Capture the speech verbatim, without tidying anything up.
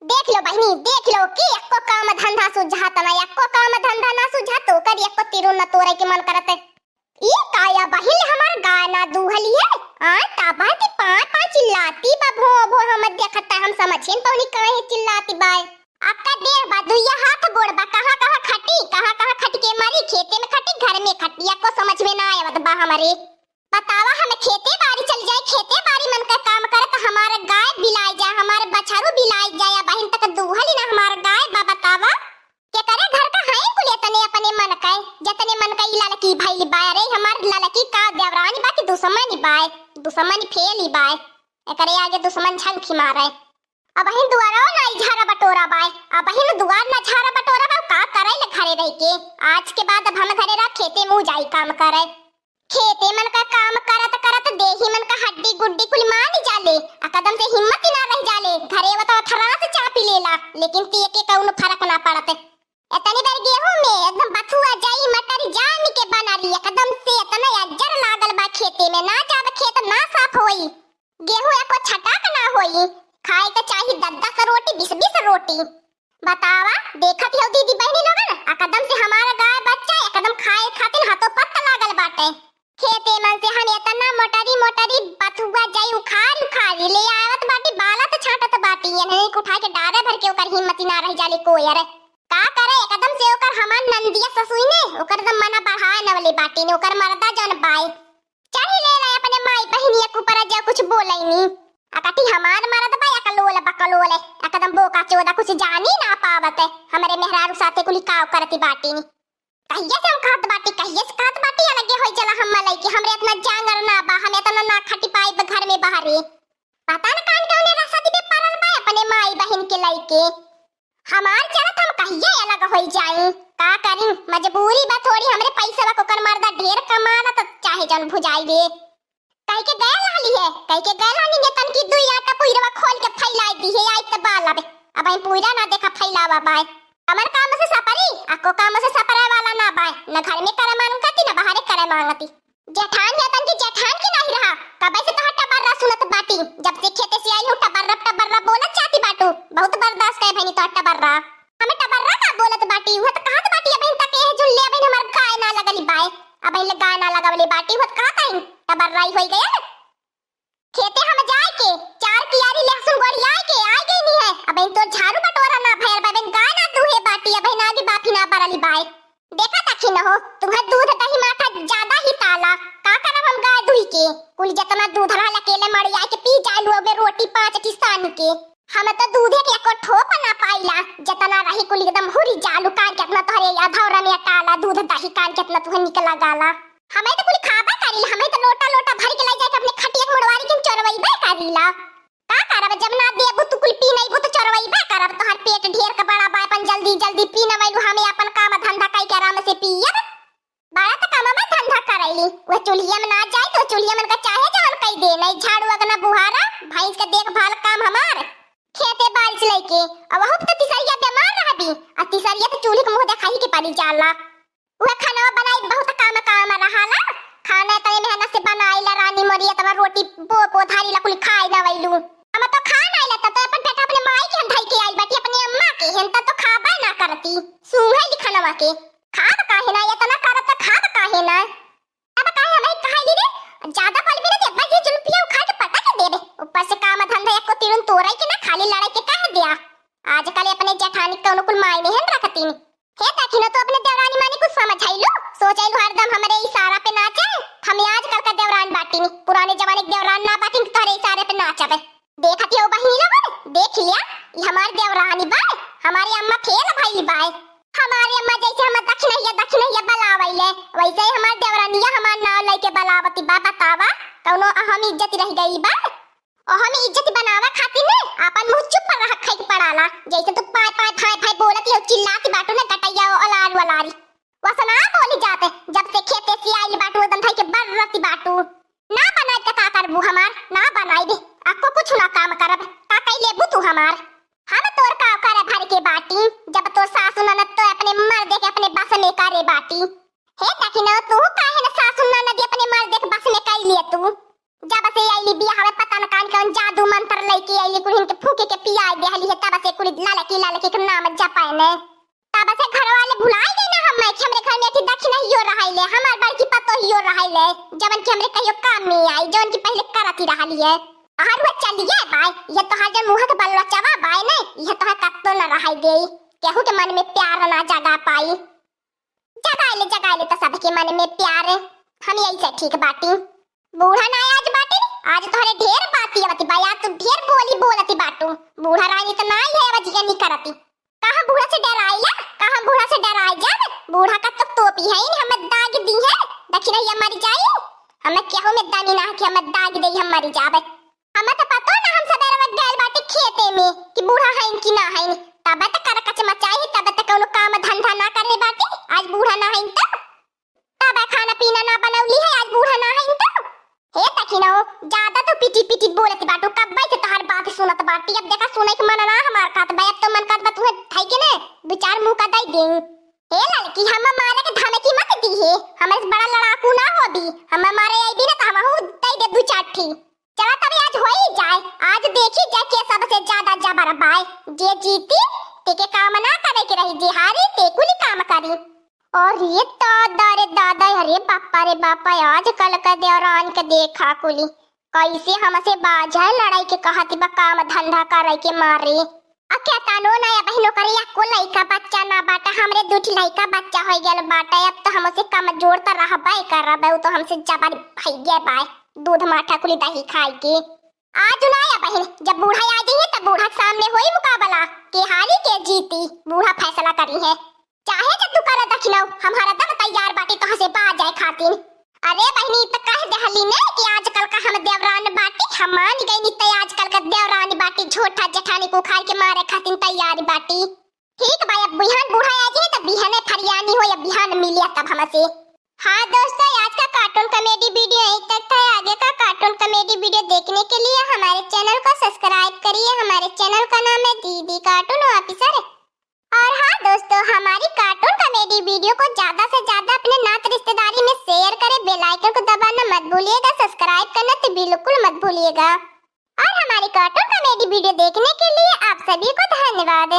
देख लो बहिनी, देख लो कि एक्को काम धंधा सुझात ना, एक्को काम धंधा ना सुझात, ओकर एक्को तिरुन न तोरे के मन करत। ई का या बहिन हमार गाय ना दूहली है? आ, तबा ती पाँय पाँय चिल्लाती बा, भो भो, हम देखत है, हम समझे न पौनी काहे चिल्लाती बाय। अक्का देह बा, दुइया हाथ गोड़ बा, कहाँ कहाँ खटी, कहाँ कहाँ खटी के मरी, खेते में खटी, घर में खटी, एक्को समझ में ना आवत बा हमरे। बतावा, हम खेते बारी चल जाए, खेते बारी मन का काम करे त हमार गाय बिलाय जाए, हमार बछरू बिलाय जाए, अबहिन तक दूहली ना हमार गाय बा। बतावा, केकरे घर का है कुल एतने अपने मन का, जतने मन का ई ललकी भइल बा। अरे हमार ललकी का देवरानी बा कि दुश्मनी बाय, दुश्मनी फेल ही बाय, एकरे आगे दुश्मन झंखी मारे। अबहिन दुआरो ना झारा बटोरा बाय, अबहिन दुआर ना झारा बटोरा बा, का करे ले घरे रह के? आज के बाद अब हम घरे रह खेते में जाई काम करे। खेते मन का काम करत करत देही मन का हड्डी गुड्डी कुल मान जाले, आ कदम से हिम्मत ही ना रह जाले। घरे वत अथरास चापी लेला, लेकिन तिय के कौनो फर्क ना पड़त। इतनी बार गेहूं में एकदम बथुआ जाई मटर जान के बना ली, एकदम से इतना अज्जर लागल बा खेते में, ना जाब खेत ना साफ होई, गेहूं एको छटाक ना होई। खाए के चाही दस दस रोटी, बीस बीस रोटी। बतावा, देखत हो दीदी बहनी लोगन, एकदम से हमार गाय बच्चा एकदम खाए खातिर हाथों पत्त लागल बाटे। खेते मन से हम एतना मोटरी मोटरी बथुआ जाई उखाड़ उखाड़ी ले आवत बाटी, बालत छाटत बाटी, एनही के उठाए के डारे भर के ओकर हिम्मत ही ना रह जाले कोयर। का करे, एकदम से ओकर हमार नंदिया ससुई ने ओकर दम मना बढ़ाए नवले बाटी ने, ओकर मरदा जन बाय। चढ़ी ले ले अपने माई बहिनिया के ऊपर, जो कुछ बोलैनी। अकटी हमार मरद बा, अकलोल बकलोल, एकदम बोका चोदा, कुछ जानी ना पावत। हमरे मेहरारू साथे कुली काव करती बाटी। कहिया से हम कहत बाटी, कहिया से कहत बाटी, अलगे होई चला हम लइके, हमरे इतना जांगर ना बा, हम इतना ना खटी पाइब घर में बाहरे। पता न कान कौने रसद पे पड़ल बा अपने माई बहिन के लइके। हमार चलत हम कहिया अलग होई जाई, का करी, मजबूरी बा थोड़ी, हमरे पैसा बा, ओकर मर्दा ढेर कमाला त चाहे जन भुजाई रे। कह के गए रहली है, कह के गए रहनी है, तनकी दुई आटा पुइरवा खोल के फैलाई दी है, आई त बाल अब, अब हम पुइरा ना देखा फैलावा बाय। हमर काम से सपरी, अको काम से सपरे वाला ना बाय, न घर में करे मांगती, न बाहरे करे मांगती। जेठान है तनकी जेठान की नहीं रहा, कबे से तोहर टबर्रा सुनत बाटी, जब से खेते से आई हूँ टबर्रा टबर्रा बोलत जाती बाटू, बहुत बर्दाश्त करे भैनी तोहर टबर्रा। हमें टबर्रा का बोलत बाटी, वह तो कहत बाटी अबहिन तक यह जुल्ले अबहिन हमार गाय ना लगली बाय, अबहिन ले गाय ना लगवले बाटी, वह तो कहत आई टबर्रा ही होई गया। खेते हम जाए के, चार कियारी लहसुन गोड़ियाए के आ गई नी है। अबहिन तो झाड़ू बटोरा ना भयल बा, अबहिन गाय ना दूहे बाटी, अबहिन आगे बाफी ना बरली बाय। देखा तखी न हो, तुम्हें दूध दही माठा ज्यादा ही ताला। का करब हम गाय दूही के? कुल जितना दूध रहल अकेले मड़िया के पी जालू, अबे रोटी पाँच ठिसान के। हम तो दूधे के एको ठोप ना पाइला, जितना रही कुल एकदम हुरी जालू, कान कितना तोहरे अधौरा में अटाला, दूध दही कान कितना तुहे निकला गाला। हमें तो कुल खाबा करिल, हमें तो लोटा लोटा भर के ले जाके अपने खटिया के मुड़वारी के चोरवैबे करिला। का करब, जब ना देबू तू कुल पी नैबू तो चोरवैबे करब। तोहर पेट ढेर के बड़ा बा, अपन जल्दी जल्दी पी न वैलू, हमें अपन काम धंधा कई के आराम से पियब। बड़ा तो काम में धंधा करैली, वह चूल्हिया में ना जाए तो चूल्हिया में का चाहे जवन कई दे, नहीं झाड़ू अगना बुहारा, भैंस के देखभाल काम हमार, खेते बारिश लइके। अब वहू पे तो तिसरिया बीमार रहबी, आ तिसरिया तो चूल्ही के मुंह देखाई के पड़ी जाला। उहे खाना बनाई बहुत काम काम रहाला। खाना तनी मेहनत से बनाई ला रानी मोरी, तब रोटी बो पो धारी ला कुल खाई ना वैलू। हम तो खा ना लेता तो अपन पेट अपने माई के हम धई के आई बाटी, अपने अम्मा के हम तो खाबे ना करती। सूंघे ली खानवा के। खाब काहे ना, इतना करत त खाब काहे ना? अब काहे हमें कहाई रे? ज्यादा बोलबी ना, देबा ये जुल्फिया उखाड़ के पटक देबे। ऊपर से काम धंधा एको तिरुन तोड़े के ना, खाली लड़ाई के कह दिया। आजकल अपने जेठानी कौनो कुल मायने है रखतीन। हे दखिनो, तो अपने देवरानी माने कुछ समझाइलू, सोचाइलू हरदम हमरे इशारा पे नाचे। हम आजकल का देवरान बाटी नी, पुराने जमाने के देवरान ना बाटी, तोहरे इशारे पे नाचबे। देखत हो बहिनी लोगन, देख लिया, ई हमार देवरानी बाय, हमारे अम्मा फेल भइल बाय। हमारे अम्मा जैसे हम दखिनैया दखिनैया बलावैले, वैसे ही हमार देवरानिया हमार नाव लेके बलावती बा। बतावा, कौनो अहम इज्जत रह गई बा? अहम इज्जत बनावा खातिर ने आपन मुंह चुप रह खाई के पड़ाला। जैसे तू पाय पाय भाई भाई बोलत हो, चिल्लाती बाटू ने गटैया ओलारी ओलारी। वसना बोली जाते, जब से खेते से आइल बाटू, एकदम धई के बर्रती बाटू। ना बनाई त का करबू हमार? ना बनाई दे, अक्को कुछ ना काम करब, का कई लेबू तू हमार? हम तोर का करे भर के बाटी, जब तोर सासु ननद तो अपने मर्दे के अपने बस में करे बाटी। हे दखिनो, तू काहे न सासु ननद अपने मर्दे के बस में कई लिए तू? जब से आइली बियाह में पता न कान कौन जादू मंत्र लइके आइली, कुल इनके फूके के पियाइ देहली है, तब से कुल ललकी ललकी के नाम जपैने। तब से घर वाले भुलाइ गए ना हम्मे कि हमरे घर में एक ठे दखिनहियो रहइले, हमार बड़की पतोहियो रहइले, जवन कि हमरे कहियो काम में आई, जवन कि पहिले करत ही रहली है। अहर हुआ चलिए बाय, ये तोहार जन मुँह के बलवा चबा बाय ने, ये तोहार कत्तो न रहइ देई, केहू के मन में प्यार ना जगा पाई। जगाइले, जगाइले त सबके मन में प्यार, हम यही से ठीक बाटी। बूढ़ा ना आज बाटी, आज तोहरे ढेर बाती आवती बा, आज तू ढेर बोली बोलती बाटू। बूढ़ा रानी त ना ही है, अब जिया नहीं करती। का हम बूढ़ा से डराइला? का हम बूढ़ा से डराइ जाब? बूढ़ा का तो तोपी है ही, हमें दाग दी है, दखिनहिया मर जाई। हमें केहू में दमी ना है कि हमें दाग दे, हम मरी जाब। हमें तो पतो ना, हम सबेरे में गइल बाटी खेते में कि बूढ़ा हइन कि ना हइन। तब त करकच मचाई, तब त कौनो काम धंधा ना करे बाटी। आज बूढ़ा ना हइन तब, तब खाना पीना ना बनौली है, आज बूढ़ा ना हइन तब। हे दखिनो, ज्यादा तो पिटी पिटी बोलत बाटू, कब्बे से तोहार बात सुनत बाटी। अब देखा सुने के मन ना हमार कहत बा, अब तो मन कहत बा तुहे धई के ने दू चार मुँह का दई देई। हे ललकी, हम मारे के धमकी मत दी है, हमरे से बड़ा लड़ाकू ना होबी, हम मारे आइबी ना तो हमहू दई दे दू चार ठी। चला तबे आज होई जाए, आज देखी जाए के सबसे ज्यादा जबर बाय। जे जीती, तेके काम ना करे के रही, जे हारी, ते कुली काम करी। अरे दादा रे दादा, अरे बापा रे बापा, आजकल के देवरान के देखा कुली, कैसे हमसे बाझे लड़ाई के कहत बा काम धंधा करे के मारे। आ केतनो ना अबहिन ओकरे एको लइका बच्चा ना बाटे, हमरे दू ठी लइका बच्चा होइ गइल बाटे, अब तो हमसे कमजोर त रहबे करबे, उ तो हमसे जबर भइये बाय, दूध माठा कुली दही खाइ के। आज ना अबहिन, जब बूढ़ा आ जइहे त बूढ़ा के सामने होई मुकाबला, के हारी के जीती, बूढ़ा फैसला करिहे। चाहे जे तू कर दखिनऊ, हम हरदम तैयार बाटी तोहसे बाझे खातिर। अरे बहिनी, त कह देहली ने कि आजकल का हम देवरान बाटी, हम मान गइनी त आजकल का देवरान बाटी, झूठा जेठानी को उखाड़ के मारे खातिर तैयार बाटी। ठीक बा, अब बिहान बूढ़ा आ जाए त बिहाने फरियानी हो या बिहान मिलिया तब हमसे। हाँ दोस्तों, आज का cartoon comedy video यहीं तक था। आगे का cartoon comedy video देखने के लिए हमारे channel को subscribe करिए। हमारे channel का नाम है दीदी Cartoon Officer। और हाँ दोस्तों, हमारी cartoon comedy video को ज्यादा से ज्यादा अपने नात रिश्तेदारी में share करें, bell icon को दबाना मत भूलिएगा, subscribe करना तो बिल्कुल मत भूलिएगा। और हमारी cartoon comedy video देखने के लिए आप सभी को धन्यवाद।